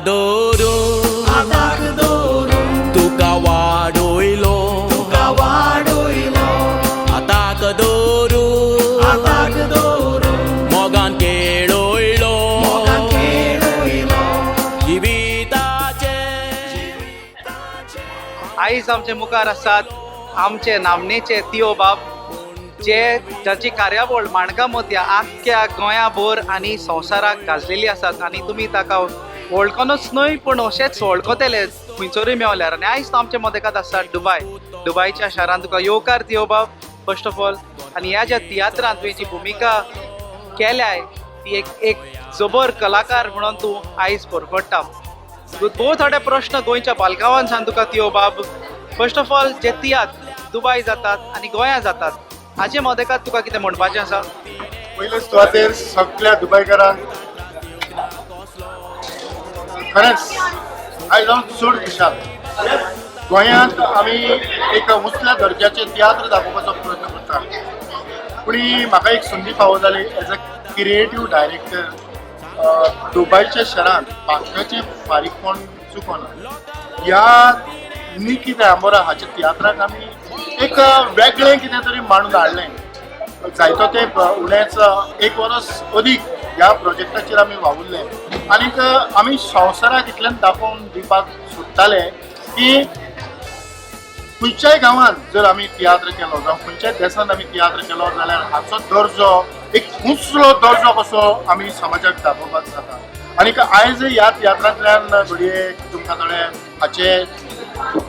दवरून, हाताक दवरून तुका वाडयलो, तुका वाडयलो, हाताक दवरून, हाताक दवरून मोगान केळयलो, मोगान खेळयलो. जिविताचे. आयज आमचे मुखार आसात आमचे नामनेचे तियो बाब, जे जांची कार्यावळ माणकां मोतया आख्ख्या गोंयाभर आनी संवसाराक गाजलेली आसात आनी तुमी ताका वळखनूच न्हय पूण अशेंच वळखतले खंयसरूय मेवल्यार. आनी आयज तो आमचे मदेकात आसा दुबाय, दुबायच्या शारांत. तुका येवकार तियो बाब, फर्स्ट ऑफ ऑल. आनी ह्या ज्या तियात्रांत तुवें जी भुमिका केल्याय ती एक एक जबर कलाकार म्हणून तूं आयज परगट्टा. भोव थोडे प्रश्न गोंयच्या बालकावान तुका तियो बाब. फर्स्ट ऑफ ऑल, जे तियात्र दुबाय जातात आनी गोंया जातात हाचे मदेकात तुका कितें म्हणपाचें आसा? पयले सुवातेर सगळ्या दुबयकारांक खरेंच आयज हांव चड खुशाल. गोंयांत आमी एक उंचल्या दर्जाचे तियात्र दाखोवपाचो प्रयत्न करता, पूण म्हाका एक संदी फावो जाली एज अ क्रिएटीव डायरेक्टर. दुबयच्या शहरांत बांकाचें फारीकपण चुकोना ह्या निकी दयामोरा हाच्या तियात्राक आमी एक वेगळें कितें तरी मांडून हाडलें. जायतो तेंप, उणेच एक वर्स अदीक ह्या प्रोजेक्टाचेर आमी वावुरले आनीक आमी संवसाराक इतल्यान दाखोवन दिवपाक सोदताले की खंयच्याय गांवांत जर आमी तियात्र केलो जावं खंयच्याय देशांत आमी तियात्र केलो जाल्यार हाचो दर्जो एक उंचलो दर्जो कसो आमी समाजाक दाखोवपाक जाता. आनीक आयज ह्या तियात्रांतल्यान घडये तुमकां थोडे हाचे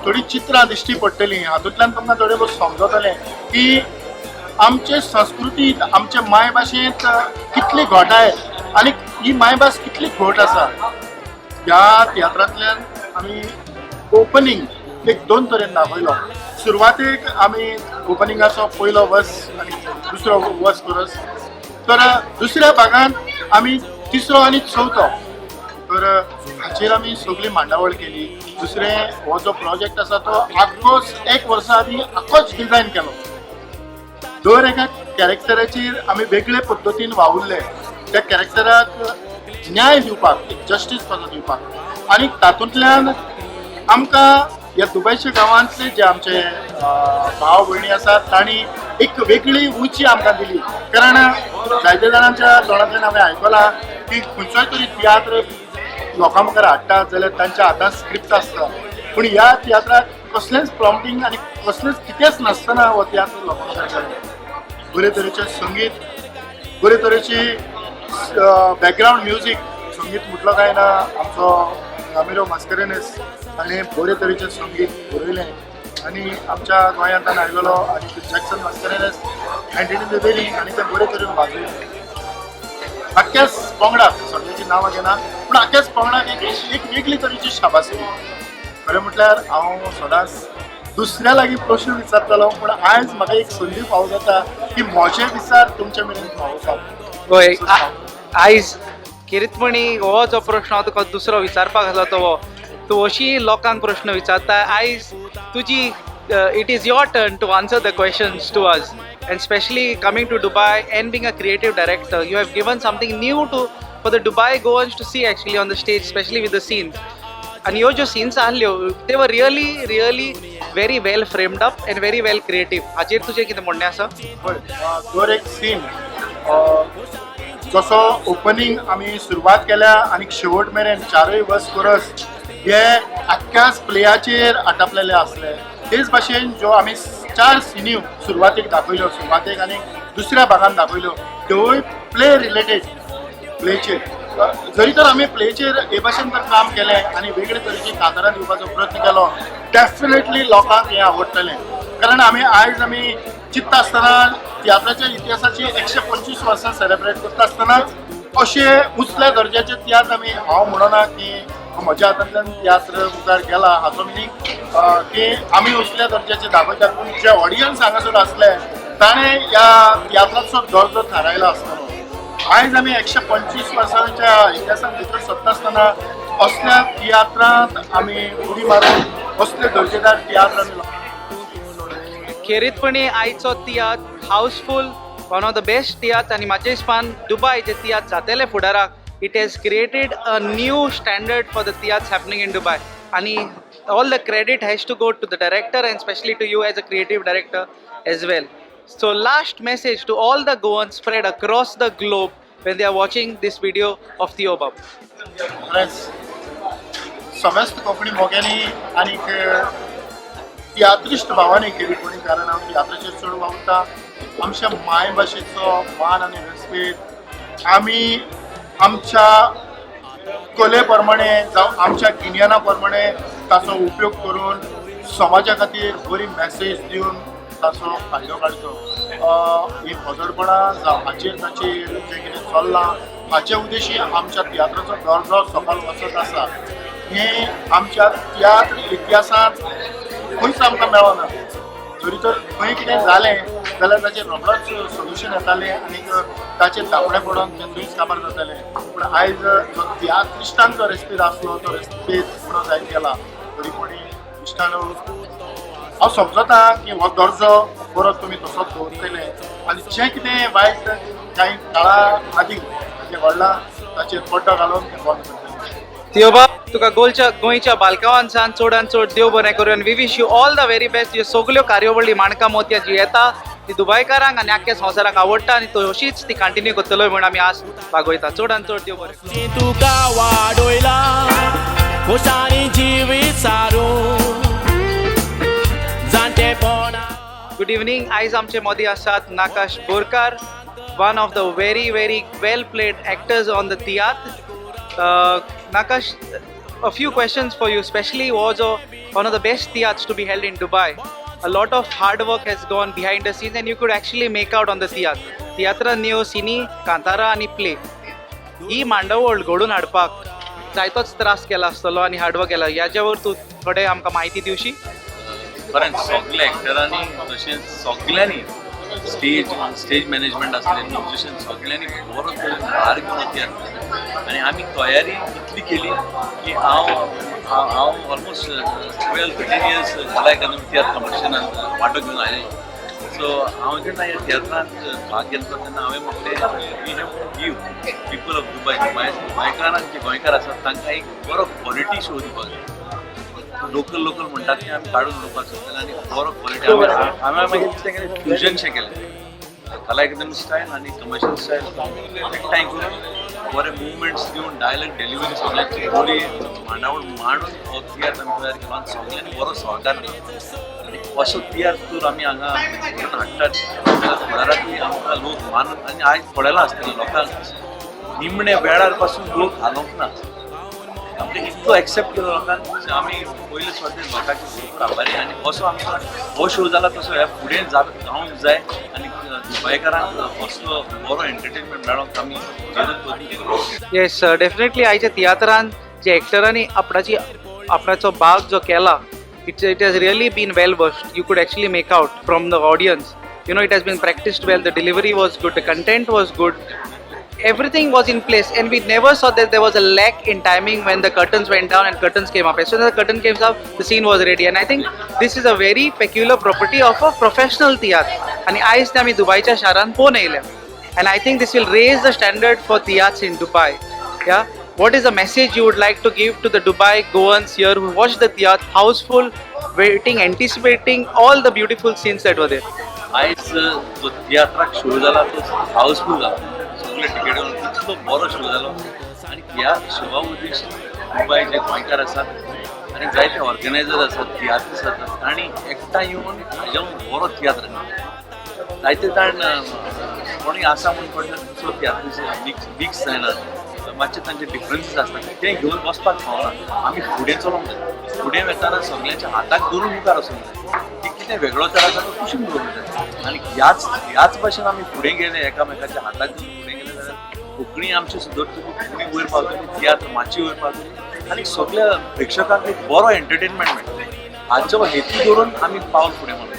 थोडीं चित्रां दिश्टी पडटलीं. हातूंतल्यान तुमकां थोडें बहुत समजतलें की आमचे संस्कृतींत, आमचे मायभाशेंत कितली घोटाय आनी ही मायभास कितली घोट आसा. ह्या तियात्रांतल्यान आमी ओपनींग एक दोन तरेन दाखयलो. सुरवातेक आमी ओपनिंगाचो पयलो वर्स आनी दुसरो वर्स कोरस, तर दुसऱ्या भागांत आमी तिसरो आनी चवथो, तर हाचेर आमी सगळी मांडावळ केली. दुसरें, हो जो प्रोजेक्ट आसा तो आख्खोच एक वर्सा आदी आख्खोच डिजायन केलो. दर एका कॅरेक्टराचेर आमी वेगळे पद्दतीन वावुरले, त्या कॅरेक्टराक न्याय दिवपाक, एक जस्टीस कसो दिवपाक. आनी तातूंतल्यान आमकां ह्या दुबयच्या गांवांतले जे आमचे भाव भयणी आसात तांणी एक वेगळी उंची आमकां दिली. कारण जायते जाणांच्या तोंडांतल्यान हांवें आयकलां की खंयचोय तरी तियात्र लोकां मुखार हाडटात जाल्यार तांच्या हातांत स्क्रिप्ट आसता, पूण ह्या तियात्राक कसलेंच प्रॉम्प्टींग आनी कसलेंच कितेंच नासतना हो तियात्र लोकां मुखार गेलो. बरे तरेचें संगीत, बरे तरेची बॅकग्रावंड म्युजीक. संगीत म्हटलो काय ना, आमचो रामिरो मास्करेनस हाणें बरे तरेचें संगीत बरयलें आनी आमच्या गोंयांत आयलेलो आनी जॅक्सन मास्करेनस हँडेड इन आनी तें बरे तरेन वाजयलें. आख्याच पंगडाक, सगळ्याची नांवां घेना, पूण आख्याच पंगडाक एक एक वेगळी तरेची शाबासकी. खरें म्हटल्यार हांव सदांच दुसऱ्या लागीं प्रश्न विचारतालो, पूण आयज म्हाका एक संदी फावो जाता की म्हजे विचार तुमचे मेरेन पावोवपाक. हय, आयज खेरीतपणी हो जो प्रश्न हांव तुका दुसरो विचारपाक आसलो तो हो, तूं अशी लोकांक प्रश्न विचारता, आयज तुजी it is your turn to answer the questions to us, and specially coming to Dubai and being a creative director, you have given something new to for the Dubai Goans to see actually on the stage, specially with the scenes. आनी ह्यो ज्यो scenes आहल्यो, they were really really very well framed up and very well creative. हाचेर तुजें कितें म्हणणें आसा? हय, दर एक सीन जसो ओपनींग आमी सुरवात केल्या आनी शेवट मेरेन चारूय वर्स कोरस हे आख्ख्याच प्लेयाचेर आटापलेले आसले. तेच भाशेन ज्यो आमी चार सिनी सुरवातेक दाखयल्यो, सुरवातेक आनी दुसऱ्या भागान दाखयल्यो, त्योय प्ले रिलेटेड. प्लेचेर जरी तर आमी प्लेचेर हे भाशेन जर काम केलें आनी वेगळे तरेची कांतारां दिवपाचो प्रयत्न केलो, डेफिनेटली लोकांक हें आवडटलें. कारण आमी आयज आमी चिंत्ता आसतना तियात्राच्या इतिहासाची 125 वर्सां सेलेब्रेट करता आसतनाच अशे उंचल्या दर्जाचे तियात्र आमी, हांव म्हणना की म्हज्या हातांतल्यान तियात्र मुखार गेला, हाचो मिनींग की आमी उंचल्या दर्जाचे दाखयतात, पूण जे ऑडियन्स हांगासर आसले ताणें ह्या तियात्राचो दर्जो थारायला आसतलो. आयज आमी 125 वर्सांच्या इतिहासांत भितर सरता आसतना असल्या तियात्रांत आमी उडी मारून असले दर्जेदार तियात्र आमी खेरीतपणी आयचो तियात्र housefull, one of the best तियात्र. आनी म्हाज्या हिसपान दुबाय जे तियात्र जातले फुडाराक It has created a new standard for the tiatrs happening in Dubai आनी all the credit has to go to the director and specially to you as a creative director as well. So last message to all the Goans spread across the globe when they are watching this video of Theo Bab. खरेंच समेस्त कोंकणी मोग्यांनी आनीक तियात्रिश्ट भावांनी खेरीपणी, कारण हांव तियात्राचेर चड वावुरता, आमच्या मायभाशेचो मान आनी रेस्पेद आमी आमच्या कले प्रमाणे जावं आमच्या गिन्याना प्रमाणे ताचो उपयोग करून समाजा खातीर बरी मॅसेज दिवन ताचो फायदो काडचो. ही फजडपणां जावं हाचेर ताचेर जें कितें चल्लां हाचे उद्देशी आमच्या तियात्राचो दर्जो सकयल वचत आसा हें आमच्या तियात्र इतिहासांत खंयच आमकां मेळना. जरी तर खंय कितें जालें जाल्यार ताचेर रोखडोच सोल्युशन येतालें आनीक ताचेर धांपणें पडोन तें थंयच काबार जातालें. पूण आयज जो तियात्रिश्टांचो रेस्पेद आसलो तो रेस्पेद उणो जायत गेला. तरी कोणी इश्टानो, हांव समजता की हो दर्जो परत तुमी तसोच दवरतले आनी जें कितें वायट कांय काळा आदीं जें घडलां ताचेर पड्डो घालून तें बंद करतले. थियो बाब, तुका गोलच्या गोंयच्या बालकावांसान चडान चड देव बरें करूं आनी we wish you all the very best. ह्यो सगल्यो कार्यावळी माणका मोतया जी येता ती दुबायकारांक आनी आख्ख्या संवसाराक आवडटा आनी तशीच ती कंटिन्यू करतलोय म्हूण आमी आस बागोयता. चडान चड देव बरें करूं. तुका वाडोयला खोशानी जिवीत सारू जाणटेपणा. Good evening. आयज आमचे मदीं आसात Nakash Borkar, one of the very very well played actors on the tiatr. Nakash, a few questions for you, especially was one of the best tiatrs to be held in Dubai. A lot of hard work has gone behind the scenes and you could actually make out on the tiatr. तियात्रा new सिनी, कांतारा आनी play ही मांडावळ घडोवन हाडपाक जायतोच त्रास केला आसतलो आनी हार्डवर्क केला. ह्याच्यावर तूं थोडे आमकां म्हायती दिवशी? खरेंच सगल्या एक्टरांनी तशेंच सगल्यांनी स्टेज मॅनेजमेंट आसलें, म्युजिशियन, सगल्यांनी बरो तरेन भार घेवन तियात्र. आनी आमी तयारी इतली केली की हांव हांव हांव ऑलमोस्ट 12-13 इयर्स कला अकादमी तियात्र कॉम्पिटिशनान वांटो घेवन आयलेलो. सो हांव जेन्ना ह्या तियात्रांत भाग घेतलो तेन्ना हांवें म्हटलें, we have to give people of Dubai, दुबायकारांक, जे गोंयकार आसात तांकां एक बरो क्वॉलिटी शो दिवपाक जाय. लोकल लोकल म्हणटात ते आमी काडून उडोवपाक सोदताले आनी बरो क्वॉलिटी आमी हांवें मागीर कितें केलें, फ्युजनशें केलें, कला अकादमी स्टायल आनी कमर्शियल स्टायल एकठांय करून बरे मुवमेंट्स दिवन, डायलॉग डिलिव्हरी सगळ्यांची बरी मांडावळ मांडून हो तियात्र आमी तयार केलो आनी सगळ्यांनी बरो सहकार दिलो. आनी असो तियात्र जर आमी हांगा घडोवन हाडटात जाल्यार फुडाराकूय आमकां लोक मानत. आनी आयज पळयलां आसतलें लोकांक, निमणे वेळार पासून लोक हालोवंक ना. आमकां इतलो एक्सेप्ट केलो लोकांक, आमी पयले सुवातेर लोकांचे भरपूर आभारी. आनी असो आमकां हो शो जाला तसो ह्या फुडें जावंक जाय आनी दुबायकारांक असलो बरो एंटरटेनमेंट मेळोंक आमी जरूर. येस, डेफिनेटली. आयच्या तियात्रान जे एक्टरांनी आपणाची आपणाचो भाग जो केला, it has really been well versed. You could actually make out from the audience, it has been practiced well. The delivery was good, the content was good, everything was in place, and we never saw that there was a lack in timing when the curtains went down and curtains came up. As soon as the curtain came up, the scene was ready, and I think this is a very peculiar property of a professional theatre. आणि आयज ते आमी दुबयच्या शारान पळोवन येयल्या and I think this will raise the standard for tiatrs in Dubai. Yeah, what is the message you would like to give to the Dubai Goans here who watched the theatre, houseful, waiting, anticipating all the beautiful scenes that were there? आयज जो तियात्राक show जाला तो housefull जाला, सगळे ticket इतलो बरो show जालो. आनी ह्या शोवा उद्देश दुबय जे गोंयकार आसात आनी जायते ऑर्गनायझर आसात, तियात्रिस्ट आसात, तांणी एकठांय येवन हाज्याहून बरो तियात्र केलो. जायते जाण कोणूय आसा म्हूण पडटा, दुसरो तियात्रिस्ट मिक्स मिक्स जायना, मातशे तांचे डिफरन्सीस आसता, ते घेवन वचपाक फावना. आमी फुडें चलोंक जाय. फुडें वताना सगळ्यांच्या हाताक धरून मुखार वचूंक जाय की कितें वेगळो तर आसा तो कुशीन दवरूंक जाय. आनी ह्याच ह्याच भाशेन आमी फुडें गेले, एकामेकाच्या हाताक धरून फुडें गेले जाल्यार कोंकणी आमची सुदरतली, कोंकणी वयर पावतली, तियात्र मातशी वयर पावतली आनी सगळ्या प्रेक्षकांक एक बरो एंटरटेनमेंट मेळटलो. हाचो हेतू धरून आमी पावल फुडें मारता.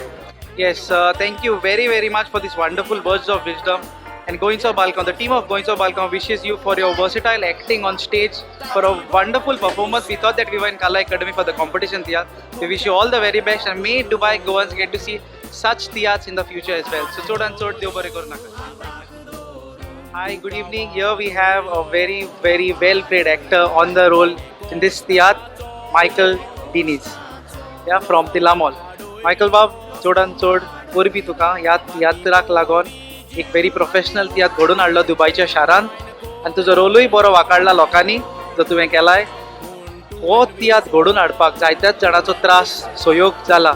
Yes, thank you very, very much for these wonderful words of wisdom. And Goencho Balcon, the team of Goencho Balcon wishes you for your versatile acting on stage, for a wonderful performance. We thought that we were in Kala Academy for the competition theatre. We wish you all the very best and may Dubai Goans get to see such theatres in the future as well. So, चड आनी चड देव बरें करूं नाका. Hi, good evening. Here we have a very, very well played actor on the role in this tiatr, Michael Diniz. Yeah, from Tilamol. Michael बाब, चडान चड परबी तुका ह्या तियात्राक लागून. एक व्हेरी प्रोफेशनल तियात्र घडोवन हाडलो दुबयच्या शारान आनी तुजो रोलूय बरो वाकाडला लोकांनी जो तुवें केलाय. हो तियात्र घडोवन हाडपाक जायत्याच जाणाचो त्रास सहयोग जाला,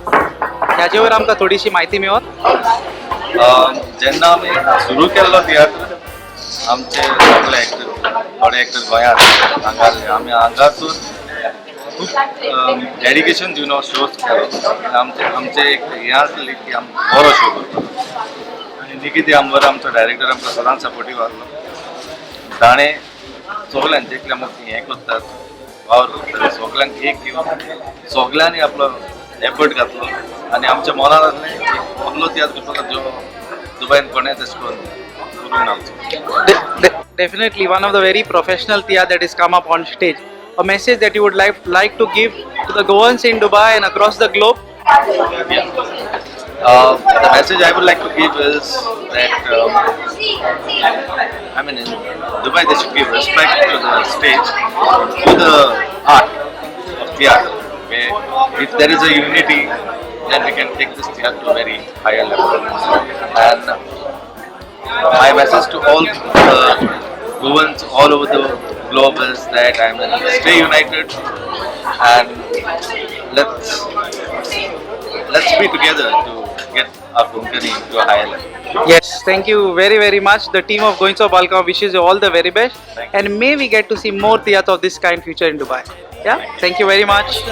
ह्याचे वयर आमकां थोडीशी म्हायती मेळत? जेन्ना आमी सुरू केल्लो तियात्र, आमचे सगळे एक्टर, थोडे एक्टर गोंयांत हांगा आसले. आमी हांगासून खूब डेडिकेशन दिवन हो शोज केलो. आमचे आमचे एक हें आसली की आमी बरो शो करतलो आनी निकी दिगंबर आमचो डायरेक्टर आमकां सदांच सपोर्टीव आसलो. ताणें सगल्यांक जितले आमकां हें करतात, वावर करतात, सगल्यांक एक घेवन सगल्यांनी आपलो एफर्ट घातलो आनी आमच्या मनान आसलें एक असलो तियात्र करपाचो जो दुबयन कोणें तशें करून करूंक ना आमचो. Definitely one of the very professional tiatr that is come up on stage. A message that you would like to give to the Goans in Dubai and across the globe? Yeah. The message I would like to give is that I mean, in Dubai they should give respect to the stage, to the art of theatre. Where if there is a unity, then we can take this theatre to a very higher level. And my message to all the Goans all over the globe is that I mean, stay united and let's be together to get our Konkani to a higher level. Yes, thank you very, very much. The team of Goencho Balkan wishes you all the very best. Thank you. And may we get to see more theatre of this kind future in Dubai. Yeah, thank you very much.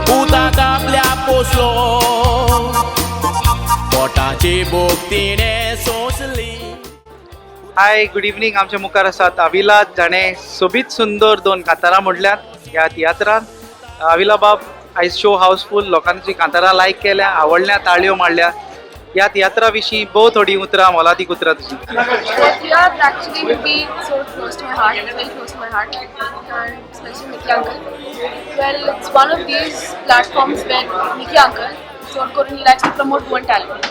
पुताक आपल्या पोसलो, पोटाची भूक तिणें सोंसली. हाय, good evening. आमच्या मुखार आसात अविला, जाणें सोबीत सुंदर दोन कांतारां म्हणल्यात ह्या तियात्रान. अविला बाब, आयज शो हाऊसफूल, लोकांनी तुजी कांतारां लायक केल्या, आवडल्या, ताळयो मारल्या. ह्या तियात्रा विशीं भोव थोडीं उतरां, मोलादीक उतरां तुजीं. The theatre actually would be so close to my heart, it's very close to my heart, and especially Nicky Uncle. Well, it's one of these platforms where Nicky Uncle, so he likes to promote Goan talent.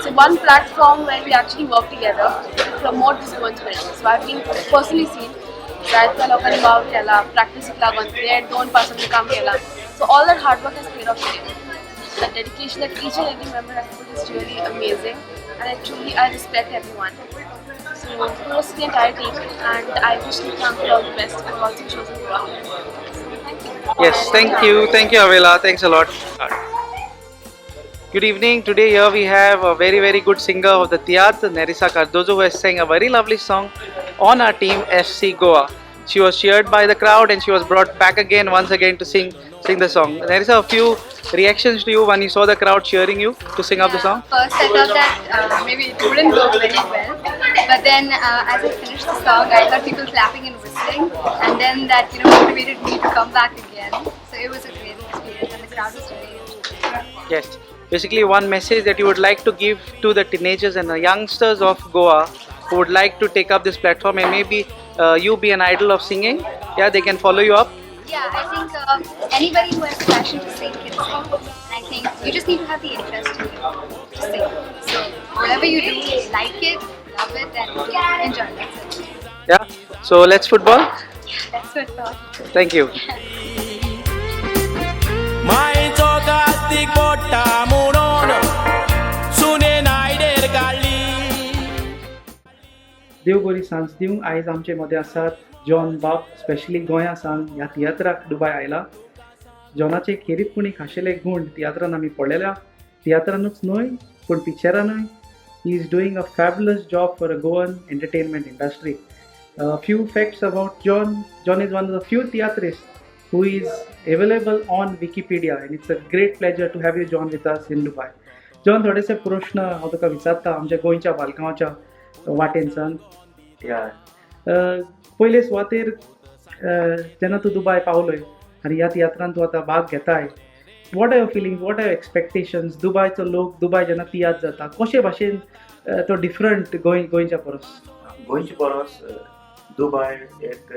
So one platform where we actually work together to promote this Goan spirit. So I've been personally seen जायत्या लोकांनी वावर केला, प्रॅक्टिसीक लागून ते दोन पासून काम केला. So all that hard work has paid off today. The dedication that each and every member has put is really amazing, and I truly I respect everyone. So kudos to the entire team, and I wish Nicky Uncle all the best for all the shows in Goa. So thank you. Yes, thank you. Thank you, Avila. Thanks a lot. Good evening. Today here we have a very, very good singer of the tiatr, Nerissa Cardozo, who has sang a very lovely song on our team FC Goa. She was cheered by the crowd and she was brought back again, once again, to sing the song. Nerissa, a few reactions to you when you saw the crowd cheering you to sing up the song? First, I thought that maybe it wouldn't go very well, but then as I finished the song, I heard people clapping and whistling, and then that motivated me to come back again. So it was a great experience, and the crowd was really energetic. Yes. Basically, one message that you would like to give to the teenagers and the youngsters of Goa who would like to take up this platform and maybe you be an idol of singing. Yeah, they can follow you up. Yeah, I think anybody who has a passion to sing can sing. And I think you just need to have the interest in it to sing. So whatever you do, like it, love it, and enjoy. That's it. Yeah. So let's football. Yeah, that's what I thought. Thank you. मायचो कास्तीक पोट्टा म्हणून सुनेन आयडेर काडली. देव बरी सांज दिवं. आयज आमचे मदें आसात जॉन बाब, स्पेशली गोंया सावन ह्या तियात्राक दुबाय आयला. जॉनाचे खेरीतपणी खाशेले गूण तियात्रान आमी पळयल्या, तियात्रानूच न्हय पूण पिक्चरानूय. He is doing a fabulous job for a Goan entertainment industry. Few facts about John. John is one of the few tiatrist who is available on Wikipedia, and it's a great pleasure to have you, John, with us in Dubai. John, थोडेसे प्रश्न हांव तुका विचारता आमच्या गोंयच्या बालकांच्या वाटेनसान. पयले सुवातेर, जेन्ना तूं दुबाय पावलोय आनी ह्या तियात्रान तूं आतां भाग घेताय, what are your feelings, what are your expectations? दुबायचो लोक, दुबाय जेन्ना तियात्र जाता, कशे भाशेन तो डिफरंट गोंय गोंयच्या परस? गोंयचे परस दुबाय एक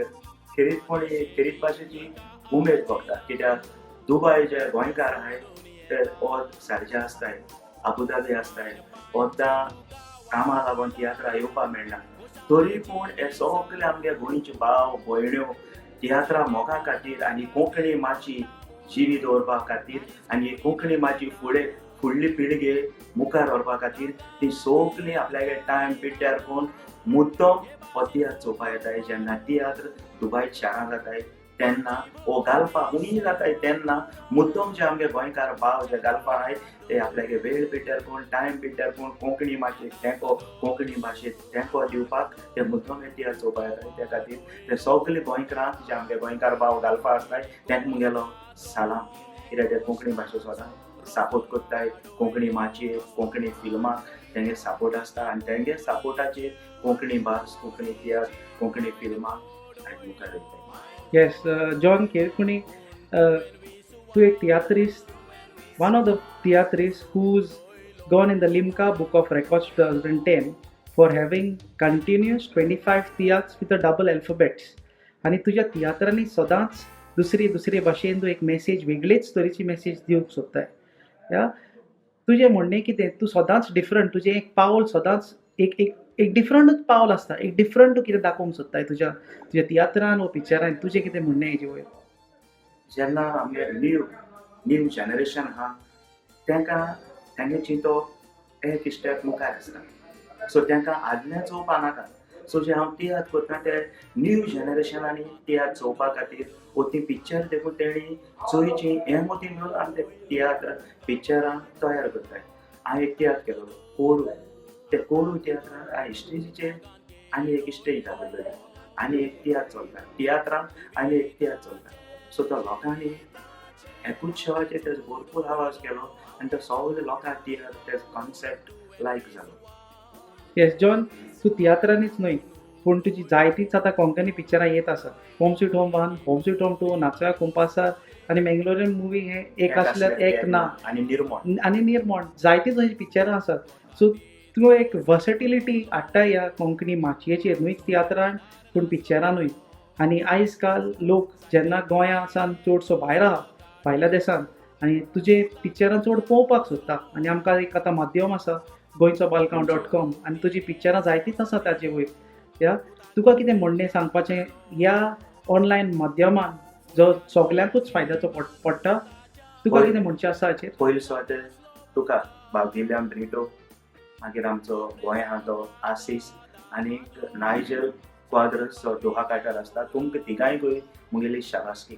खेरीतपणी खेरीत भाशेची उमेद भोगता, कित्याक दुबाय जे गोंयकार आहाय ते ओद सारजे आसताय, अबुधाबी आसताय, ओद्दां कामां लागून तियात्रा येवपाक मेळना, तरी पूण हे सगळे आमगे गोंयचे भाव भयण्यो तियात्रा मोगा खातीर आनी कोंकणी माची जिवी दवरपा खातीर आनी कोंकणी माची फुडें फुडली पिळगे मुखार व्हरपा खातीर ती सगळीं आपल्यागे टायम पिड्ड्यार करून मुद्दम हो तियात्र चोवपा येताय. जेन्ना तियात्र दुबाय शारां जाताय तेन्ना वो गाल्फा हुंय जाताय तेन्ना मुद्दम जे आमगे गोंयकार भाव जे गाल्फा आहाय ते आपल्यागे वेळ पिड्ड्यार करून टायम पिड्ड्यार करून कोंकणी भाशेक तेंको, कोंकणी भाशेक तेंको दिवपाक ते मुद्दम हे तियात्र चोवपा येताय. त्या खातीर ते सगळे गोंयकारांक जे आमगे गोंयकार भाव गाल्फा आसताय तेंका मुगेलो सलाम, कित्याक ते कोंकणी भाशे सदां सपोर्ट करताय, कोंकणी माचयेर कोंकणी फिल्माक तेंगे सपोर्ट आसता आनी तेंगे सपोर्टाचेर कोंकणी भास, कोंकणी तियात्र, कोंकणी फिल्मां आयज मुखार वयताय. येस, जॉन केरकुणी, तूं एक तियात्रिस्त, one of the tiatrist who's gone in the Limca Book of Records 2010 for having continuous 25 tiatrs with a double alphabets. आनी तुज्या तियात्रांनी सदांच दुसरी दुसरे भाशेन तूं एक मॅसेज, वेगळेच तरेची मॅसेज दिवंक सोदताय. या तुजें म्हणणें कितें? तूं सदांच डिफरंट, तुजें एक पावल सदांच एक एक एक डिफरंटूच पावल आसता, एक डिफरंट तूं कितें दाखोवंक सोदताय तुज्या तुज्या तियात्रान वो पिक्चरान. तुजें कितें म्हणणें हेजे वयर? जेन्ना आमगे न्यू न्यू जनरेशन आहा तेंकां तेंगे चिंतप एक स्टेप मुखार आसता, सो तेंकां आदलें चोवपा नाका. सो जे हांव तियात्र करता ते न्यू जनरेशनांनी तियात्र चोवपा खातीर वो ती पिक्चर देखून तेणी चोयची हें मोती मेळून आमी ते तियात्र पिक्चरां तयार करताय. हांवें एक तियात्र केलो कोडू, ते कोडू तियात्रान हांवें स्टेजीचेर आनी एक स्टेज दाखयलेली आनी एक तियात्र चलता, तियात्रान आनी एक तियात्र चलता. सो तो लोकांनी एकूच शवाचेर तेजो भरपूर आवाज केलो आनी तो सगळे लोकांक तियात्र तेजो कॉन्सेप्ट लायक जालो. येस जॉन, तूं तियात्रांनीच न्हय पूण तुजी जायतीच आतां कोंकणी पिक्चरां येत आसात. Home sweet home 1, home sweet home 2, नाचोया कुंपासार आनी मेंगलोरियन मुवी हें एक आसल्यार एक ना आनी निर्मोण आनी निर्मोण, जायतीच अशीं पिक्चरां आसात. सो तूं एक वर्सटिलिटी हाडटा ह्या कोंकणी माचयेचेर, न्हय तियात्रान पूण पिक्चरानूय. आनी आयज काल लोक जेन्ना गोंया सावन चडसो भायर आहा, भायल्या देसान, आनी तुजे पिक्चरां चड पळोवपाक सोदता आनी आमकां एक आतां माध्यम आसा गोंयचो बालकांव .com आनी तुजी पिक्चरां जायतीच आसा ताजे वयर. या तुका कितें म्हणणें सांगपाचें ह्या ऑनलायन माध्यमान जो सगल्यांकूच फायद्याचो पडटा, तुका कितें म्हणचें आसा हाचेर? पयले सुवातेर तुका बाब विलियम ब्रिटो, मागीर आमचो गोंय आहा तो आसीस आनी नायजल क्वाद्रस जो दोहा काठार आसता, तुमकां तिगांयकूय मुगेली शाबासकी,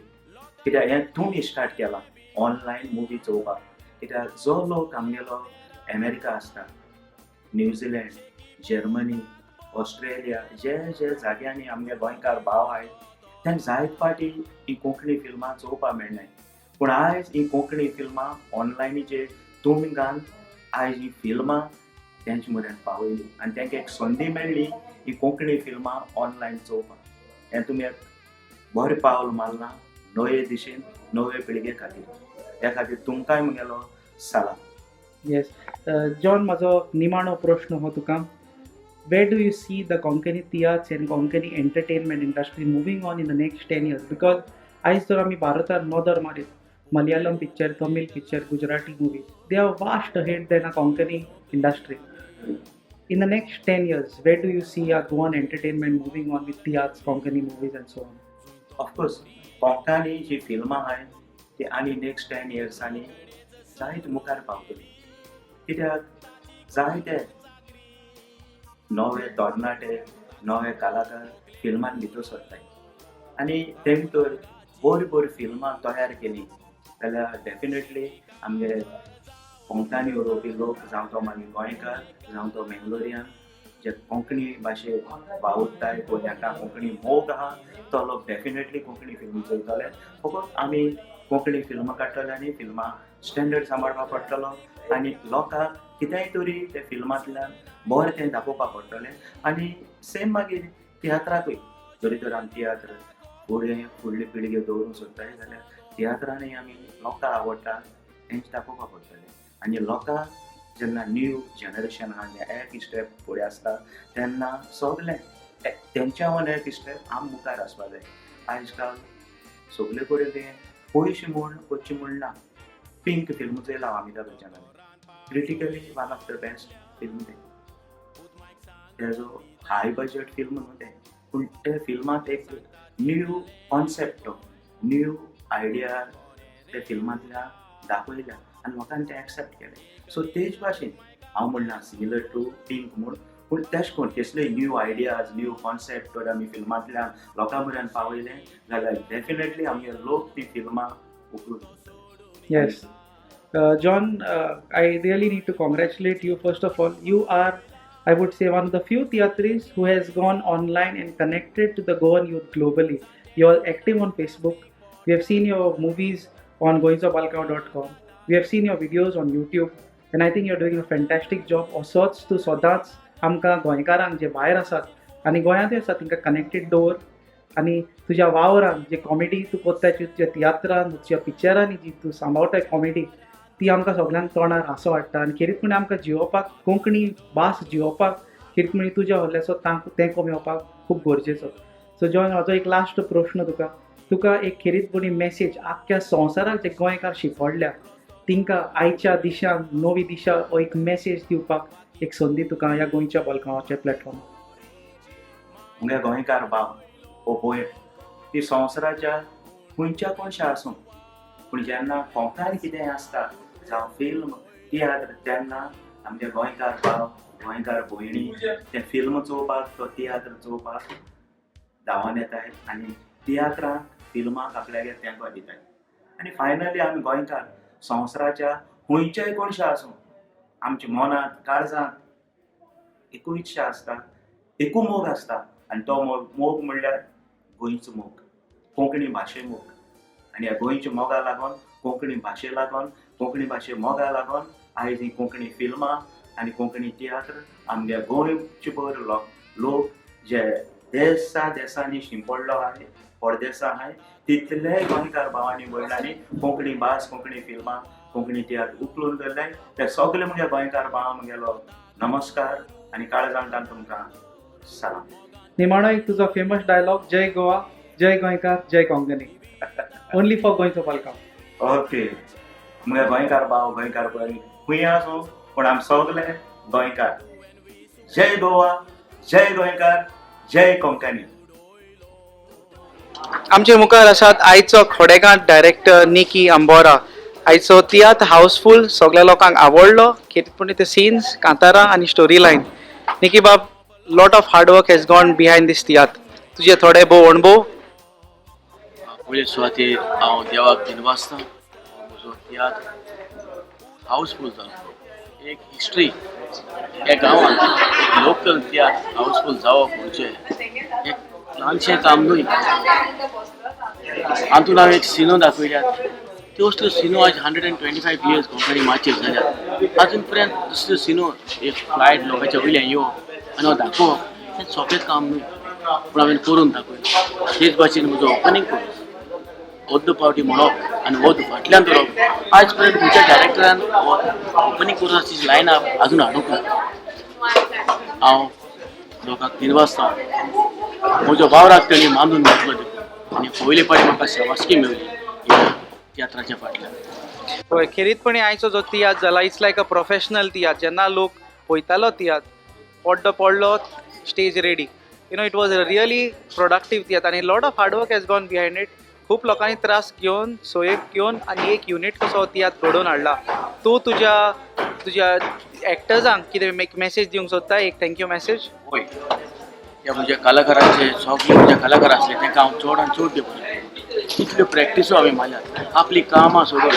कित्याक हें तुमी स्टार्ट केलां ऑनलायन मुवी चोवपाक. कित्याक जो लोक आमगेलो अमेरिका आसता, न्यूझिलंड, जर्मनी, ऑस्ट्रेलिया, जे जे जाग्यांनी आमगे गोंयकार भाव आहाय तांकां जायते फावटी ही कोंकणी फिल्मां चोवपाक मेळनाय, पूण आयज ही कोंकणी फिल्मां ऑनलायनीचेर तुमी घालून आयज ही फिल्मां तेंचे म्हऱ्यान पावयली आनी तांकां एक संदी मेळ्ळी ही कोंकणी फिल्मां ऑनलायन चोवपाक. हें तुमी एक बरें पावल मारलां नवे दिशेन नवे पिळगे खातीर, त्या खातीर तुमकांय मुगेलो सलाम. येस जॉन, म्हाजो निमाणो प्रश्न हो तुका, where do you see the Konkani tiatrs and Konkani entertainment industry moving on in the next 10 years? Because आयज जर आमी भारतार नदर मारीत, Malayalam picture, Tamil picture, Gujarati movies, they are vast ahead than a Konkani industry. In the next 10 years, where do you see our Goan entertainment moving on with tiatrs, Konkani movies and so on? Of course Konkani जी फिल्मां आहाय ती आनी next 10 इयर्सांनी जायत मुखार पावतली, कित्याक जायते नवे तरणाटे नवे कलाकार फिल्मान भितर सरताय आनी तेमी तर बरीं बरीं फिल्मां तयार केलीं जाल्यार डेफिनेटली आमगे कोंकणी उलोवपी लोक, जावं तो मागीर गोंयकार जावं तो मेंगलोरियन, जे कोंकणी भाशेक वावुरताय वो जांकां कोंकणी मोग आहा तो लोक डेफिनेटली कोंकणी फिल्म चोयतले. फकत आमी कोंकणी फिल्मां काडटले आनी फिल्मां स्टँडर्ड सांबाळपाक पडटलो आनी लोकांक कितेंय तरी ते फिल्मांतल्यान बरें तें दाखोवपाक पडटलें. आनी सेम मागीर तियात्राकूय, जरी तर आमी तियात्र फुडें फुडले पिळगे दवरूंक सोदताय जाल्यार तियात्रानूय आमी लोकांक आवडटा तेंच दाखोवपाक पडटलें. आनी लोकांक जेन्ना न्यू जनरेशन आहा एक स्टेप फुडें आसता तेन्ना सगलें तेंच्या एक स्टेप आमी मुखार आसपा जाय. आयज काल सगले कडेन तें पयशे म्हूण वचचें म्हूण ना. पिंक फिल्म चोयलां हांव Amitabh बच्चनाचें, critically one of the best film तें. तेजो हाय बजट फिल्म न्हू तें, पूण ते फिल्मांत एक न्यू कॉन्सेप्ट, न्यू आयडिया ते फिल्मांतल्या दाखयल्या आनी लोकांनी तें एक्सेप्ट केलें. सो तेच भाशेन हांव म्हणना सिमिलर टू पिंक म्हूण, पूण तेश कोण कसलेय न्यू आयडियाज, न्यू कॉन्सेप्ट जर आमी फिल्मांतल्यान लोकां म्हऱ्यान पावयलें जाल्यार डेफिनेटली आमगे लोक ती फिल्मां उखलून धरतले. Yes. John, I really need to congratulate you. First of all, you are, I would say, one of the few tiatrists who has gone online and connected to the Goan youth globally. You are active on Facebook. We have seen your movies on goenchobalkao.com. We have seen your videos on YouTube. And I think you're doing a fantastic job. असोच तूं सदांच आमकां गोंयकारांक जे भायर आसात आनी गोंयांतूय आसात तांकां कनेक्टेड दवर आनी तुज्या वावरान जे कॉमेडी तूं करता, तुज्या तियात्रान, तुज्या पिक्चरांनी जी तूं सांबाळटाय कॉमेडी, ती आमकां सगल्यांक तोंडार हांसो हाडटा आनी खेरीतपणी आमकां जियोवपाक, कोंकणी भास जियोवपाक खेरीतपणी तुज्या व्हडल्याचो तांक तेंको मेळपाक खूब गरजेचो. सो जॉन, म्हजो एक लास्ट प्रश्न तुका. तुका एक खेरीतपणी मॅसेज आख्ख्या संवसाराक जे गोंयकार शिंपडल्या तिंकां आयच्या दिशान नवी दिशा हो एक मॅसेज दिवपाक एक संदी तुका ह्या गोंयच्या बलकांवाच्या प्लॅटफॉर्मार. मुगे गोंयकार भाव हो भयण ती संवसाराच्या खंयच्या कोनशा आसूं, पूण जेन्ना कोंकणान कितेंय आसता, जावं फिल्म, तियात्र, तेन्ना आमगे गोंयकार भाव, गोंयकार भयणी तें फिल्म चोवपाक, तो तियात्र चोवपाक धांवन येताय आनी तियात्रांक, फिल्माक आपल्यागेर तेंको दिताय. आनी फायनली आमी गोंयकार संवसाराच्या खंयच्याय कोनशा आसूं, आमच्या मनांत, काळजांत एकूच इच्छा आसता, एकू मोग आसता आनी तो मोग, मोग म्हणल्यार गोंयचो मोग, कोंकणी भाशे मोग. आनी ह्या गोंयच्या मोगा लागून, कोंकणी भाशे लागून, कोंकणी भाशे मोगा लागून आयज ही कोंकणी फिल्मां आनी कोंकणी तियात्र आमगे गोंयचे भर लोक जे देसा देसांनी शिंपडलो आहाय, परदेसा आहाय, तितले गोंयकार भावांनी भयणांनी कोंकणी भास, कोंकणी फिल्मां, कोंकणी तियात्र उखलून धरले. ते सगळे मुगे गोंयकार भाव मुगेलो नमस्कार आनी काळजांतल्यान तुमकां सलाम. निमाणो एक तुजो फेमस डायलॉग, जय गोवा, जय गोंयकार, जय कोंकणी, ओनली फॉर गोंयचो बलकांव. ओके, मुगे गोंयकार भाव, गोंयकार भयण खंय आसूं, पूण आमी सगळे गोंयकार. जय गोवा, जय गोंयकार, जय कोंकणी. आमचे मुखार आसात आयचो खोडेगांठ डायरेक्टर निकी अंबोरा. आयचो तियात्र हाऊसफूल, सगळ्या लोकांक आवडलो, खेरीतपणी ते सीन्स, कांतारां आनी स्टोरी लायन. निकी बाब, lot of hard work has gone behind this तियात्र. तुजे थोडे भोव अणभव. पयले सुवातेर हांव देवाक दिनवासता, म्हजो तियात्र हाऊसफूल जालो. एक हिस्ट्री ह्या गांवांत एक लोकल तियात्र हाऊसफूल जावप म्हणजे एक ल्हानशें काम न्हय. हातूंत हांवें एक सिनो दाखयल्यात, त्यो असल्यो सिनो आज 125 years Konkani माचयेर जाल्यात, अजून पर्यंत दुसऱ्यो सिनो एक फ्लायट लोकांच्या वयल्यान येवप आनी हो दाखोवप हें सोंपें काम न्हय, पूण हांवें करून दाखयलें. तेच भाशेन म्हजो ओपनींग कोर्स, अर्द पावटी म्हणप आनी अर्द फाटल्यान धरप, आयज पर्यंत खंयच्या डायरेक्टरान ओपनींग कोर्साची लायन अप अजून हाडूंक ना. हांव लोकांक दिनवासता, म्हजो वावराक तेणी मानून घेतलो देखून आनी पयले फावटी म्हाका शाबासकी मेवली ह्या तियात्राच्या फाटल्यान. हय, खेरीतपणी आयचो जो तियात्र जाला, it's like a professional तियात्र. जेन्ना लोक पळयतालो तियात्र, पड्डो पडलो, stage ready. It was a really productive तियात्र आनी lot of hard work has gone behind it. खूब लोकांनी त्रास घेवन, सोयेक घेवन आनी एक युनीट कसो हो तियात्र घडोवन हाडला. तूं तुज्या तुज्या एक्टर्सांक कितें मॅसेज दिवंक सोदता, एक thank you message? हय, ह्या म्हज्या कलाकारांचे, सगळे म्हजे कलाकार आसले तांकां हांव चड आनी चड देव. इतल्यो प्रॅक्टिसो हांवें मारल्यात, आपली कामां सोडून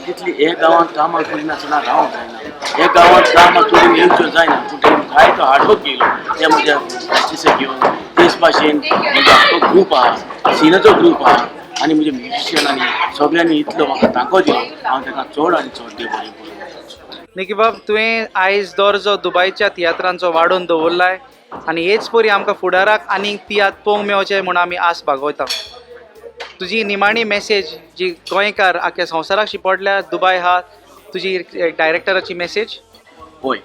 तितली हे गांवांत कामां करिनासतना रावंक जायना, हे गांवांत कामां चोरून येवच्यो जायना, पूण तेणी जायतो हार्डवर्क केलो ते म्हज्या प्रॅक्टिसेक घेवन. तेच भाशेन म्हजो आख्खो ग्रूप आहा, सिनाचो ग्रूप आहा आनी म्हजे म्युजिशियनांनी सगळ्यांनी इतलो म्हाका तांको दिलो, हांव ताका चड आनी चड देव बरें करूं. निकी बाब, तुवें आयज दर्जो दुबायच्या तियात्रांचो वाडोवन दवरलाय आनी हेच परी आमकां फुडाराक आनीक तियात्र पळोवंक मेवचे म्हूण आमी आस बागवता. तुजी निमाणी मॅसेज जी गोंयकार आख्या संवसाराक शिंपडल्या, दुबाय आहा, तुजी डायरेक्टराची मॅसेज. होय,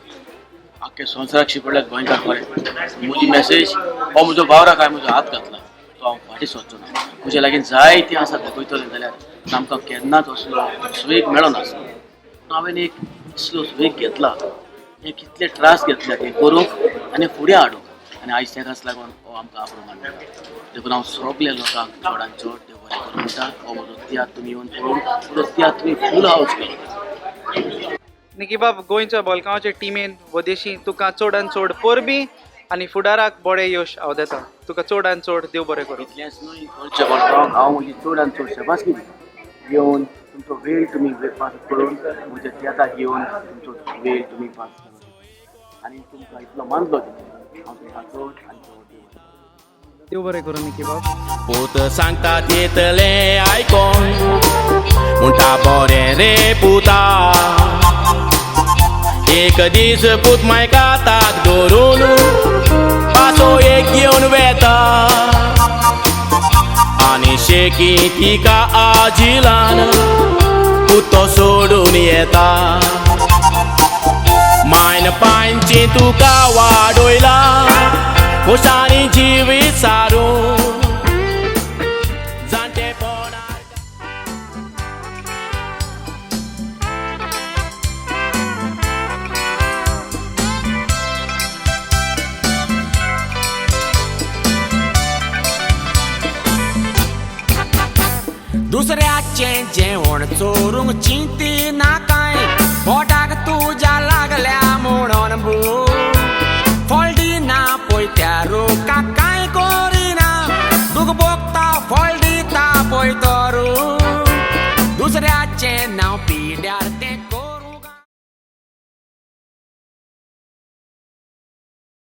आख्या संवसाराक शिंपडल्यात गोंयकार खरें. म्हजी मॅसेज, हो म्हजो वावराक हांवें म्हजो हात घातला तो हांव फाटीं सोदचो ना. म्हज्या लागीं जायतीं आसा दाखयतलें जाल्यार आमकां केन्नाच असलो सुवेग मेळनासलो. हांवें एक असलो सुवेग घेतला, हे कितले त्रास घेतले ते करूंक आनी फुडें हाडूंक. आनी आयज तेकाच लागून हो आमकां आप्रोमान मेळटा. देखून हांव सगल्या लोकांक चडान चड देव बरें करूं म्हणटा. हो म्हजो तियात्र तुमी येवन पळोवन म्हजो तियात्र तुमी फूल हावस केलो. निकीबाब, गोंयच्या बलकांवाच्या टिमीन वदेशी तुका चड आनी चड परबीं आनी फुडाराक बरें यश हांव दिता. तुका चड आनी चड देव बरें करूं. इतलेंच न्हय, गोंयच्या बलकांवाक हांव म्हजी चड आनी चड शाबासकी दिता. येवन तुमचो वेळ तुमी पास करून म्हज्या तियात्राक येवन तुमचो वेळ तुमी पास केलो आनी तुमकां इतलो मानलो तितून हांव तुमकां चड आनी चड देव बरें करूं. देव बरें करूं निकीबाब. पूत सांगता तितलें आयकोन म्हणटा बरें रे पुता. एक दीस पूत मायकाताक धरून पासो एक घेवन वेता आनी शेकी तिका आजिलान पूत तो सोडून येता. मायन पांयची तुका वाडयला खोशानी जिवीत सारूं जाणटेपणार. दुसऱ्याचें जेवण चोरूंक चिंती नाकाय, पोटाक तुज्या लागल्या म्हणून भूक.